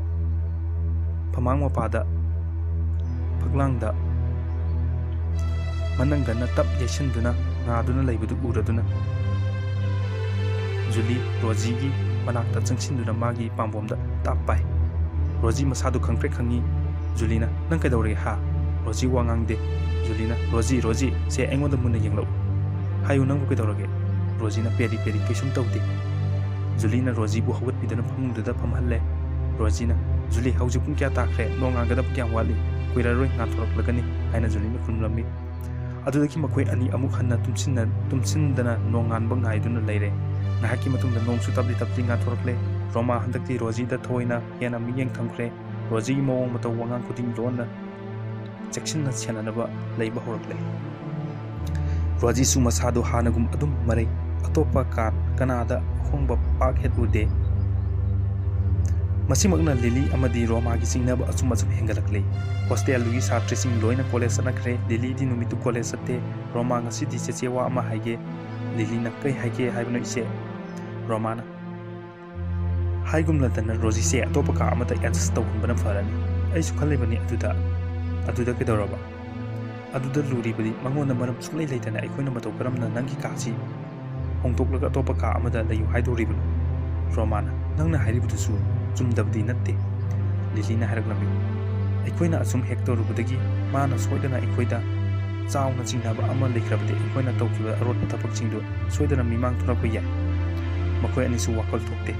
ꯐꯃꯥꯡ ꯃꯄꯥꯗ, ꯐꯛꯂꯥꯡꯗ ꯃꯅꯪꯒꯟꯅ ꯇꯞ ꯌꯩꯁꯤꯟꯗꯨꯅ ꯉꯥꯗꯨꯅ ꯂꯩꯕꯗꯨ ꯎꯔꯗꯨꯅ ꯖꯨꯂꯤ ꯔꯣꯖꯤꯒꯤ ꯃꯅꯥꯛꯇ ꯆꯪꯁꯤꯟꯗꯨꯅ ꯃꯥꯒꯤ ꯄꯥꯝꯕꯣꯝꯗ ꯇꯥꯞ ꯄꯥꯏ꯫ ꯔꯣꯖꯤ ꯃꯁꯥꯗꯨ ꯈꯪꯄ꯭ꯔꯦꯛ ꯈꯪꯉꯤ꯫ ꯖꯨꯂꯤꯅ, "ꯅꯪ ꯀꯩꯗꯧꯔꯒꯦ, ꯍꯥ?" ꯔꯣꯖꯤ ꯋꯥ ꯉꯥꯡꯗꯦ꯫ ꯖꯨꯂꯤꯅ, "ꯔꯣꯖꯤ, ꯔꯣꯖꯤ, ꯁꯦ ꯑꯩꯉꯣꯟꯗ ꯃꯨꯟꯅ ꯌꯦꯡꯂꯛꯎ꯫ ꯍꯥꯏꯌꯨ, ꯅꯪꯕꯨ ꯀꯩꯗꯧꯔꯒꯦ?" ꯔꯣꯖꯤꯅ, "ꯄꯦꯔꯤ ꯄꯦꯔꯤ, ꯀꯩꯁꯨꯝ ꯇꯧꯗꯦ꯫" ꯖꯨꯂꯤꯅ ꯔꯣꯖꯤꯕꯨ ꯍꯧꯒꯠꯄꯤꯗꯨꯅ ꯐꯃꯨꯡꯗꯨꯗ ꯐꯝꯍꯜꯂꯦ꯫ ꯔꯣꯖꯤꯅ, "ꯖꯨꯂꯤ, ꯍꯧꯖꯤꯛ ꯄꯨꯡ ꯀꯌꯥ ꯇꯥꯈ꯭ꯔꯦ? ꯅꯣꯡ ꯉꯥꯟꯒꯗꯕ ꯀꯌꯥꯝ ꯋꯥꯠꯂꯤ? ꯀꯨꯏꯔꯔꯣꯏ, ꯉꯥꯟꯊꯣꯔꯛꯂꯒꯅꯤ," ꯍꯥꯏꯅ ꯖꯨꯂꯤꯅ ꯈꯨꯝꯂꯝꯃꯤ꯫ ꯑꯗꯨꯗꯒꯤ ꯃꯈꯣꯏ ꯑꯅꯤ ꯑꯃꯨꯛ ꯍꯟꯅ ꯇꯨꯝꯁꯤꯟꯅ-, ꯇꯨꯝꯁꯤꯟꯗꯅ ꯅꯣꯡꯉꯥꯟꯕ ꯉꯥꯏꯗꯨꯅ ꯂꯩꯔꯦ꯫ ꯉꯥꯏꯍꯥꯛꯀꯤ ꯃꯇꯨꯡꯗ ꯅꯣꯡꯁꯨ ꯇꯞꯂꯤ ꯇꯞꯂꯤ ꯉꯥꯟꯊꯣꯔꯛꯂꯦ꯫ ꯔꯣꯃꯥ ꯍꯟꯗꯛꯇꯤ ꯔꯣꯖꯤꯗ ꯊꯑꯣꯏꯅ ꯍꯦꯟꯅ ꯃꯤꯠꯌꯦꯡ ꯊꯝꯈ꯭ꯔꯦ꯫ ꯔꯣꯖꯤꯒꯤ ꯃꯑꯣꯡ ꯃꯇꯧ, ꯋꯥꯉꯥꯡ ꯈꯨꯗꯤꯡ ꯂꯣꯟꯅ ꯆꯦꯛꯁꯤꯟꯅ ꯁꯦꯟꯅꯅꯕ ꯂꯩꯕ ꯍꯧꯔꯛꯂꯦ꯫ ꯔꯣꯖꯤꯁꯨ ꯃꯁꯥꯗꯨ ꯍꯥꯟꯅꯒꯨꯝ ꯑꯗꯨꯝ ꯃꯔꯩ꯫ ꯑꯇꯣꯞꯄ ꯀꯥ ꯀꯅꯥꯗ ꯑꯍꯣꯡꯕ ꯄꯥꯛ ꯍꯦꯛ ꯎꯗꯦ꯫ ꯃꯁꯤꯃꯛꯅ ꯂꯤꯂꯤ ꯑꯃꯗꯤ ꯔꯣꯃꯥꯒꯤ ꯆꯤꯡꯅꯕ ꯑꯁꯨꯝ ꯑꯁꯨꯝ ꯍꯦꯟꯒꯠꯂꯛꯂꯤ꯫ ꯍꯣꯁꯇꯦꯜꯗꯨꯒꯤ ꯁꯥꯇ꯭ꯔꯁꯤꯡ ꯂꯣꯏꯅ ꯀꯣꯂꯦꯖ ꯆꯠꯅꯈ꯭ꯔꯦ꯫ ꯂꯤꯂꯤꯗꯤ ꯅꯨꯃꯤꯠꯇꯨ ꯀꯣꯂꯦꯖ ꯆꯠꯇꯦ꯫ "ꯔꯣꯃꯥ, ꯉꯁꯤꯗꯤ ꯆꯦꯆꯦ ꯋꯥ ꯑꯃ ꯍꯥꯏꯒꯦ꯫" ꯂꯤꯂꯤꯅ, "ꯀꯩ ꯍꯥꯏꯒꯦ ꯍꯥꯏꯕꯅꯣ ꯏꯆꯦ?" ꯔꯣꯃꯥꯅ, "ꯍꯥꯏꯒꯨꯝꯂꯗꯅ ꯔꯣꯖꯤꯁꯦ ꯑꯇꯣꯞꯄ ꯀꯥ ꯑꯃꯗ ꯑꯦꯗꯖꯁ ꯇꯧꯍꯟꯕꯅ ꯐꯔꯅꯤ꯫ ꯑꯩꯁꯨ ꯈꯜꯂꯤꯕꯅꯤ ꯑꯗꯨꯗ꯫ ꯑꯗꯨꯗ ꯀꯩꯗꯧꯔꯕ? ꯑꯗꯨꯗ ꯂꯨꯔꯤꯕꯗꯤ ꯃꯉꯣꯟꯗ ꯃꯔꯝ ꯁꯨꯡꯂꯩ ꯂꯩꯇꯅ ꯑꯩꯈꯣꯏꯅ ꯃꯇꯧ ꯀꯔꯝꯅ ꯅꯪꯒꯤ ꯀꯥꯁꯤ ꯍꯣꯡꯗꯣꯛꯂꯒ ꯑꯇꯣꯞꯄ ꯀꯥ ꯑꯃꯗ ꯂꯩꯌꯨ ꯍꯥꯏꯗꯧꯔꯤꯕꯅꯣ? ꯔꯣꯃꯥꯅ, "ꯅꯪꯅ ꯍꯥꯏꯔꯤꯕꯗꯨꯁꯨ ꯆꯨꯝꯗꯕꯗꯤ ꯅꯠꯇꯦ," ꯂꯤꯂꯤꯅ ꯍꯥꯏꯔꯛꯂꯝꯃꯤ꯫ "ꯑꯩꯈꯣꯏꯅ ꯑꯁꯨꯝ ꯍꯦꯛ ꯇꯧꯔꯨꯕꯗꯒꯤ ꯃꯥꯅ ꯁꯣꯏꯗꯅ ꯑꯩꯈꯣꯏꯗ ꯆꯥꯎꯅ ꯆꯤꯡꯅꯕ ꯑꯃ ꯂꯩꯈ꯭ꯔꯕꯗꯤ ꯑꯩꯈꯣꯏꯅ ꯇꯧꯈꯤꯕ ꯑꯔꯣꯠꯄ ꯊꯕꯛꯁꯤꯡꯗꯨ ꯁꯣꯏꯗꯅ ꯃꯤꯃꯥꯡ ꯊꯣꯔꯛꯄ ꯌꯥꯏ꯫" ꯃꯈꯣꯏ ꯑꯅꯤꯁꯨ ꯋꯥꯈꯜ ꯊꯣꯛꯇꯦ꯫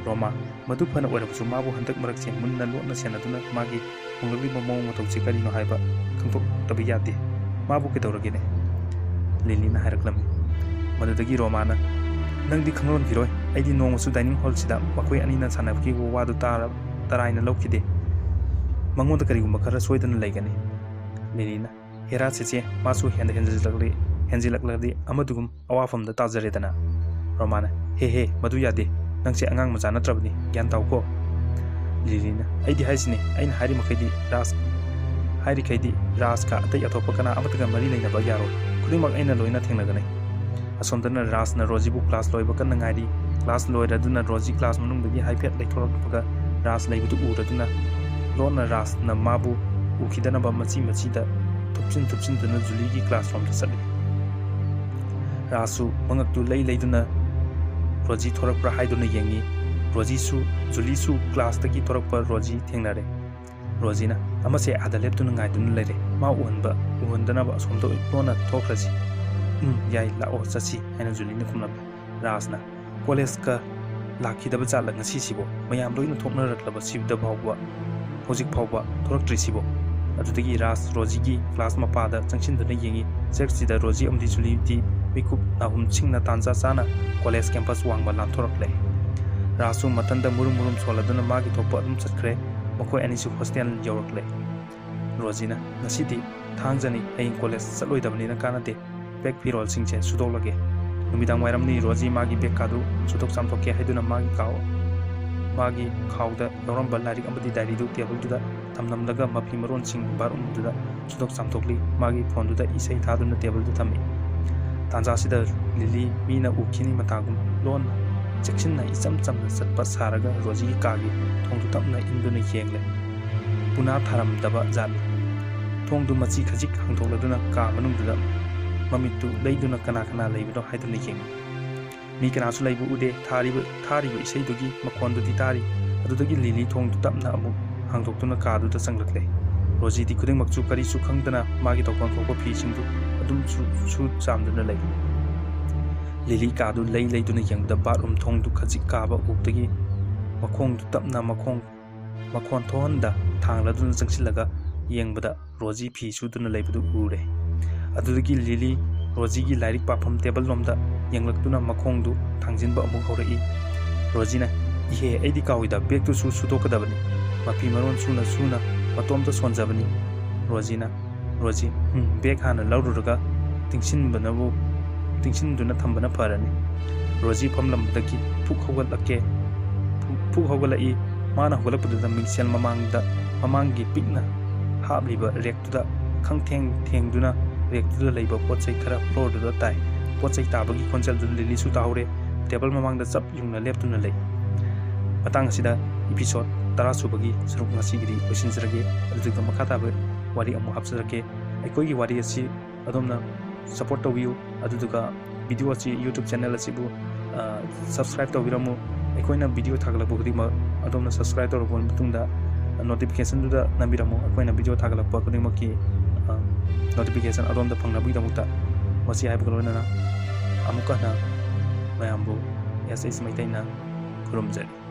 ꯔꯣꯃꯥ, ꯃꯗꯨ ꯐꯅ ꯑꯣꯏꯔꯕꯁꯨ ꯃꯥꯕꯨ ꯍꯟꯗꯛ ꯃꯔꯛꯁꯦ ꯃꯨꯟꯅ ꯂꯣꯠꯅ ꯁꯦꯟꯅꯗꯨꯅ ꯃꯥꯒꯤ ꯍꯣꯡꯂꯛꯂꯤꯕ ꯃꯑꯣꯡ ꯃꯇꯧꯁꯤ ꯀꯔꯤꯅꯣ ꯍꯥꯏꯕ ꯈꯪꯗꯣꯛꯇꯕ ꯌꯥꯗꯦ꯫ "ꯃꯥꯕꯨ ꯀꯩꯗꯧꯔꯒꯦꯅꯦ?" ꯂꯤꯂꯤꯅ ꯍꯥꯏꯔꯛꯂꯝꯃꯤ꯫ ꯃꯗꯨꯗꯒꯤ ꯔꯣꯃꯥꯅ, "ꯅꯪꯗꯤ ꯈꯪꯂꯝꯈꯤꯔꯣꯏ, ꯑꯩꯗꯤ ꯅꯣꯡꯃꯁꯨ dining hallꯁꯤꯗ ꯃꯈꯣꯏ ꯑꯅꯤꯅ ꯁꯥꯟꯅꯈꯤꯕ ꯋꯥꯗꯨ ꯇꯥꯔ-, ꯇꯔꯥꯏꯅ ꯂꯧꯈꯤꯗꯦ꯫ ꯃꯉꯣꯟꯗ ꯀꯔꯤꯒꯨꯝꯕ ꯈꯔ ꯁꯣꯏꯗꯅ ꯂꯩꯒꯅꯤ꯫" ꯂꯤꯂꯤꯅ, "ꯍꯦꯔꯥ ꯆꯦꯆꯦ, ꯃꯥꯁꯨ ꯍꯦꯟꯗ ꯍꯦꯟꯖꯤꯜꯂꯛꯂꯦ, ꯍꯦꯟꯖꯤꯜꯂꯛꯂꯗꯤ ꯑꯃꯗꯨꯒꯨꯝ ꯑꯋꯥꯐꯝꯗ ꯇꯥꯖꯔꯦꯗꯅ꯫" ꯔꯣꯃꯥꯅ, "ꯍꯦ ꯍꯦ, ꯃꯗꯨ ꯌꯥꯗꯦ꯫ ꯅꯪꯁꯦ ꯑꯉꯥꯡ ꯃꯆꯥ ꯅꯠꯇ꯭ꯔꯕꯅꯤ, ꯒ꯭ꯌꯥꯟ ꯇꯥꯎꯀꯣ꯫" ꯂꯤꯂꯤꯅ, "ꯑꯩꯗꯤ ꯍꯥꯏꯁꯤꯅꯤ, ꯑꯩꯅ ꯍꯥꯏꯔꯤ ꯃꯈꯩꯗꯤ ꯔꯥꯖ, ꯍꯥꯏꯔꯤꯈꯩꯗꯤ ꯔꯥꯖꯀ ꯑꯇꯩ ꯑꯇꯣꯞꯄ ꯀꯅꯥ ꯑꯃꯠꯇꯒ ꯃꯔꯤ ꯂꯩꯅꯕ ꯌꯥꯔꯣꯏ꯫ ꯈꯨꯗꯤꯡꯃꯛ ꯑꯩꯅ ꯂꯣꯏꯅ ꯊꯦꯡꯅꯒꯅꯤ꯫" ꯑꯁꯣꯝꯗꯅ ꯔꯥꯖꯅ ꯔꯣꯖꯤꯕꯨ class ꯂꯣꯏꯕ ꯀꯟꯅ ꯉꯥꯏꯔꯤ꯫ Class ꯂꯣꯏꯔꯗꯨꯅ ꯔꯣꯖꯤ class ꯃꯅꯨꯡꯗꯒꯤ ꯍꯥꯏꯐꯦꯠ ꯂꯩꯊꯣꯔꯛꯄꯒ ꯔꯥꯖ ꯂꯩꯕꯗꯨ ꯎꯔꯗꯨꯅ ꯂꯣꯟꯅ ꯔꯥꯖꯅ ꯃꯥꯕꯨ ꯎꯈꯤꯗꯅꯕ ꯃꯆꯤ ꯃꯆꯤꯗ ꯊꯨꯞꯆꯤꯟ ꯊꯨꯞꯆꯤꯟꯗꯨꯅ ꯖꯨꯂꯤꯒꯤ class ꯔꯣꯝꯗ ꯆꯠꯂꯤ꯫ ꯔꯥꯖꯁꯨ ꯃꯉꯛꯇꯨ ꯂꯩ ꯂꯩꯗꯨꯅ ꯔꯣꯖꯤ ꯊꯣꯔꯛꯄ꯭ꯔꯥ ꯍꯥꯏꯗꯨꯅ ꯌꯦꯡꯉꯤ꯫ ꯔꯣꯖꯤꯁꯨ, ꯖꯨꯂꯤꯁꯨ classꯇꯒꯤ ꯊꯣꯔꯛꯄ ꯔꯣꯖꯤ ꯊꯦꯡꯅꯔꯦ꯫ ꯔꯣꯖꯤꯅ, "ꯑꯃꯁꯦ ꯑꯥꯗ ꯂꯦꯞꯇꯨꯅ ꯉꯥꯏꯗꯨꯅ ꯂꯩꯔꯦ꯫ ꯃꯥ ꯎꯍꯟꯕ, ꯎꯍꯟꯗꯅꯕ ꯑꯁꯣꯝꯗ ꯂꯣꯟꯅ ꯊꯣꯛꯈ꯭ꯔꯁꯤ꯫" "ꯎꯝ, ꯌꯥꯏ, ꯂꯥꯛꯑꯣ, ꯆꯠꯁꯤ," ꯍꯥꯏꯅ ꯖꯨꯂꯤꯅ ꯈꯨꯝꯂꯝꯃꯤ꯫ ꯔꯥꯖꯅ, "ꯀꯣꯂꯦꯖꯀ ꯂꯥꯛꯈꯤꯗꯕ ꯖꯥꯠꯂ ꯉꯁꯤꯁꯤꯕꯣ? ꯃꯌꯥꯝ ꯂꯣꯏꯅ ꯊꯣꯛꯅꯔꯛꯂꯕꯁꯤꯗ ꯐꯥꯎꯕ ꯍꯧꯖꯤꯛ ꯐꯥꯎꯕ ꯊꯣꯔꯛꯇ꯭ꯔꯤꯁꯤꯕꯣ?" ꯑꯗꯨꯗꯒꯤ ꯔꯥꯖ ꯔꯣꯖꯤꯒꯤ class ꯃꯄꯥꯗ ꯆꯪꯁꯤꯟꯗꯨꯅ ꯌꯦꯡꯉꯤ꯫ ꯆꯦꯛꯁꯤꯗ ꯔꯣꯖꯤ ꯑꯃꯗꯤ ꯖꯨꯂꯤꯗꯤ ꯃꯤꯀꯨꯞ ꯅꯥꯍꯨꯝ ꯁꯤꯡꯅ ꯇꯥꯟꯖꯥ ꯆꯥꯅ ꯀꯣꯂꯦꯖ campus ꯋꯥꯡꯃ ꯂꯥꯟꯊꯣꯔꯛꯂꯦ꯫ ꯔꯥꯖꯁꯨ ꯃꯊꯟꯗ ꯃꯨꯔꯨꯝ ꯃꯨꯔꯨꯝ ꯁꯣꯜꯂꯗꯨꯅ ꯃꯥꯒꯤ ꯊꯣꯛꯄ ꯑꯗꯨꯝ ꯆꯠꯈ꯭ꯔꯦ꯫ ꯃꯈꯣꯏ ꯑꯅꯤꯁꯨ hostel ꯌꯧꯔꯛꯂꯦ꯫ ꯔꯣꯖꯤꯅ, "ꯉꯁꯤꯗꯤ ꯊꯥꯡꯖꯅꯤ, ꯍꯌꯦꯡ ꯀꯣꯂꯦꯖ ꯆꯠꯂꯣꯏꯗꯕꯅꯤꯅ ꯀꯥꯟꯅꯗꯦ꯫ Bag ꯐꯤꯔꯣꯜꯁꯤꯡꯁꯦ ꯁꯨꯗꯣꯛꯂꯒꯦ꯫" ꯅꯨꯃꯤꯗꯥꯡ ꯋꯥꯏꯔꯝꯅꯤ꯫ ꯔꯣꯖꯤ ꯃꯥꯒꯤ bag ꯀꯥꯗꯨ ꯁꯨꯗꯣꯛ ꯆꯥꯝꯊꯣꯛꯀꯦ ꯍꯥꯏꯗꯨꯅ ꯃꯥꯒꯤ ꯀꯥꯎ-, ꯃꯥꯒꯤ ꯈꯥꯎꯗ ꯌꯥꯎꯔꯝꯕ ꯂꯥꯏꯔꯤꯛ ꯑꯃꯗꯤ diaryꯗꯨ tableꯗꯨꯗ ꯊꯝꯂꯝꯂꯒ ꯃꯐꯤ ꯃꯔꯣꯟꯁꯤꯡ bathroomꯗꯨꯗ ꯁꯨꯗꯣꯛ ꯆꯥꯝꯊꯣꯛꯂꯤ꯫ ꯃꯥꯒꯤ phoneꯗꯨꯗ ꯏꯁꯩ ꯊꯥꯗꯨꯅ tableꯗ ꯊꯝꯃꯤ꯫ ꯇꯥꯟꯖꯥꯁꯤꯗ ꯂꯤꯂꯤ ꯃꯤꯅ ꯎꯈꯤꯅꯤ ꯃꯇꯥꯒꯨꯝ ꯂꯣꯟꯅ ꯆꯦꯛꯁꯤꯟꯅ ꯏꯆꯝ ꯆꯝꯅ ꯆꯠꯄ ꯁꯥꯔꯒ ꯔꯣꯖꯤꯒꯤ ꯀꯥꯒꯤ ꯊꯣꯡꯗꯨ ꯇꯞꯅ ꯏꯟꯗꯨꯅ ꯌꯦꯡꯂꯦ꯫ ꯎꯅꯥ ꯊꯥꯔꯝꯗꯕ ꯖꯥꯠꯅꯤ꯫ ꯊꯣꯡꯗꯨ ꯃꯆꯤ ꯈꯖꯤꯛ ꯍꯥꯡꯗꯣꯛꯂꯗꯨꯅ ꯀꯥ ꯃꯅꯨꯡꯗꯨꯗ ꯃꯃꯤꯠꯇꯨ ꯂꯩꯗꯨꯅ ꯀꯅꯥ ꯀꯅꯥ ꯂꯩꯕꯅꯣ ꯍꯥꯏꯗꯨꯅ ꯌꯦꯡꯏ꯫ ꯃꯤ ꯀꯅꯥꯁꯨ ꯂꯩꯕ ꯎꯗꯦ꯫ ꯊꯥꯔꯤꯕ, ꯊꯥꯔꯤꯕ ꯏꯁꯩꯗꯨꯒꯤ ꯃꯈꯣꯟꯗꯨꯗꯤ ꯇꯥꯔꯤ꯫ ꯑꯗꯨꯗꯒꯤ ꯂꯤꯂꯤ ꯊꯣꯡꯗꯨ ꯇꯞꯅ ꯑꯃꯨꯛ ꯍꯥꯡꯗꯣꯛꯇꯨꯅ ꯀꯥꯗꯨꯗ ꯆꯪꯂꯛꯂꯦ꯫ ꯔꯣꯖꯤꯗꯤ ꯈꯨꯗꯤꯡꯃꯛꯁꯨ ꯀꯔꯤꯁꯨ ꯈꯪꯗꯅ ꯃꯥꯒꯤ ꯇꯧꯐꯝ ꯊꯣꯛꯄ ꯐꯤꯁꯤꯡꯗꯨ ꯑꯗꯨꯝ ꯁꯨ-, ꯁꯨ ꯆꯥꯝꯗꯨꯅ ꯂꯩ꯫ ꯂꯤꯂꯤ ꯀꯥꯗꯨ ꯂꯩ ꯂꯩꯗꯨꯅ ꯌꯦꯡꯕꯗ ꯕꯥꯠꯔꯨꯝ ꯊꯣꯡꯗꯨ ꯈꯖꯤꯛ ꯀꯥꯕ ꯎꯕꯗꯒꯤ ꯃꯈꯣꯡꯗꯨ ꯇꯞꯅ ꯃꯈꯣꯡ, ꯃꯈꯣꯟ ꯊꯣꯛꯍꯟꯗ ꯊꯥꯡꯂꯗꯨꯅ ꯆꯪꯁꯤꯜꯂꯒ ꯌꯦꯡꯕꯗ ꯔꯣꯖꯤ ꯐꯤ ꯁꯨꯗꯨꯅ ꯂꯩꯕꯗꯨ ꯎꯔꯦ꯫ ꯑꯗꯨꯗꯒꯤ ꯂꯤꯂꯤ ꯔꯣꯖꯤꯒꯤ ꯂꯥꯏꯔꯤꯛ ꯄꯥꯐꯝ ꯇꯦꯕꯜ ꯂꯣꯝꯗ ꯌꯦꯡꯂꯛꯇꯨꯅ ꯃꯈꯣꯡꯗꯨ ꯊꯥꯡꯖꯤꯟꯕ ꯑꯃꯨꯛ ꯍꯧꯔꯛꯏ꯫ ꯔꯣꯖꯤꯅ, "ꯏꯍꯦ, ꯑꯩꯗꯤ ꯀꯥꯎꯏꯗ, ꯕꯦꯒꯇꯨꯁꯨ ꯁꯨꯗꯣꯛꯀꯗꯕꯅꯤ꯫ ꯃꯐꯤ ꯃꯔꯣꯟ ꯁꯨꯅ ꯁꯨꯅ ꯃꯇꯣꯝꯇ ꯁꯣꯟꯖꯕꯅꯤ꯫" ꯔꯣꯖꯤꯅ, "ꯔꯣꯖꯤ, ꯎꯝ, ꯕꯦꯒ ꯍꯥꯟꯅ ꯂꯧꯔꯨꯔꯒ ꯇꯤꯡꯁꯤꯟꯕꯅꯕꯨ, ꯇꯤꯡꯁꯤꯟꯗꯨꯅ ꯊꯝꯕꯅ ꯐꯔꯅꯤ꯫" ꯔꯣꯖꯤ ꯐꯝꯂꯝꯕꯗꯒꯤ ꯐꯨꯛ ꯍꯧꯒꯠꯂꯛꯀꯦ, ꯐꯨꯛ, ꯐꯨꯛ ꯍꯧꯒꯠꯂꯛꯏ꯫ ꯃꯥꯅ ꯍꯧꯒꯠꯂꯛꯄꯗꯨꯗ ꯃꯤꯡꯁꯦꯜ ꯃꯃꯥꯡꯗ, ꯃꯃꯥꯡꯒꯤ ꯄꯤꯛꯅ ꯍꯥꯞꯂꯤꯕ ꯔꯦꯛꯇꯨꯗ ꯈꯪꯊꯦꯡ ꯊꯦꯡꯗꯨꯅ ꯔꯦꯛꯇꯨꯗ ꯂꯩꯕ ꯄꯣꯠ ꯆꯩ ꯈꯔ ꯐ꯭ꯂꯣꯔꯗꯨꯗ ꯇꯥꯏ꯫ ꯄꯣꯠ ꯆꯩ ꯇꯥꯕꯒꯤ ꯈꯣꯟꯖꯦꯜꯗꯨ ꯂꯤꯂꯤꯁꯨ ꯇꯥꯍꯧꯔꯦ꯫ ꯇꯦꯕꯜ ꯃꯃꯥꯡꯗ ꯆꯞ ꯌꯨꯡꯅ ꯂꯦꯞꯇꯨꯅ ꯂꯩ꯫ ꯃꯇꯥꯡ ꯑꯁꯤꯗ ꯏꯄꯤꯁꯣꯗ ꯇꯔꯥ ꯁꯨꯕꯒꯤ ꯁꯔꯨꯛ ꯉꯁꯤꯒꯤꯗꯤ ꯂꯣꯏꯁꯤꯟꯖꯔꯒꯦ꯫ ꯑꯗꯨꯗꯨꯒ ꯃꯈꯥ ꯇꯥꯕ ꯋꯥꯔꯤ ꯑꯃꯨꯛ ꯍꯥꯞꯆꯔꯛꯀꯦ꯫ ꯑꯩꯈꯣꯏꯒꯤ ꯋꯥꯔꯤ ꯑꯁꯤ ꯑꯗꯣꯝꯅ ꯁꯞꯄꯣꯔꯠ ꯇꯧꯕꯤꯌꯨ꯫ ꯑꯗꯨꯗꯨꯒ ꯚꯤꯗꯤꯑꯣ ꯑꯁꯤ, YouTube ꯆꯦꯅꯦꯜ ꯑꯁꯤꯕꯨ, ꯑ, ꯁꯕꯁꯀ꯭ꯔꯥꯏꯕ ꯇꯧꯕꯤꯔꯝꯃꯨ꯫ ꯑꯩꯈꯣꯏꯅ ꯚꯤꯗꯤꯑꯣ ꯊꯥꯒꯠꯂꯛꯄ ꯈꯨꯗꯤꯡꯃꯛ ꯑꯗꯣꯝꯅ ꯁꯕꯁꯀ꯭ꯔꯥꯏꯕ ꯇꯧꯔꯕ ꯃꯇꯨꯡꯗ ꯅꯣꯇꯤꯐꯤꯀꯦꯁꯟꯗꯨꯗ ꯅꯝꯕꯤꯔꯝꯃꯨ꯫ ꯑꯩꯈꯣꯏꯅ ꯚꯤꯗꯤꯑꯣ ꯊꯥꯒꯠꯂꯛꯄ ꯈꯨꯗꯤꯡꯃꯛꯀꯤ, ꯑ, ꯅꯣꯇꯤꯐꯤꯀꯦꯁꯟ ꯑꯗꯣꯝꯗ ꯐꯪꯅꯕꯒꯤꯗꯃꯛꯇ꯫ ꯃꯁꯤ ꯍꯥꯏꯕꯒ ꯂꯣꯏꯅꯅ ꯑꯃꯨꯛꯀ ꯍꯟꯅ ꯃꯌꯥꯝꯕꯨ ꯑꯦꯁ ꯑꯦꯁ ꯃꯩꯇꯩꯅ ꯈꯨꯔꯨꯝꯖꯔꯤ꯫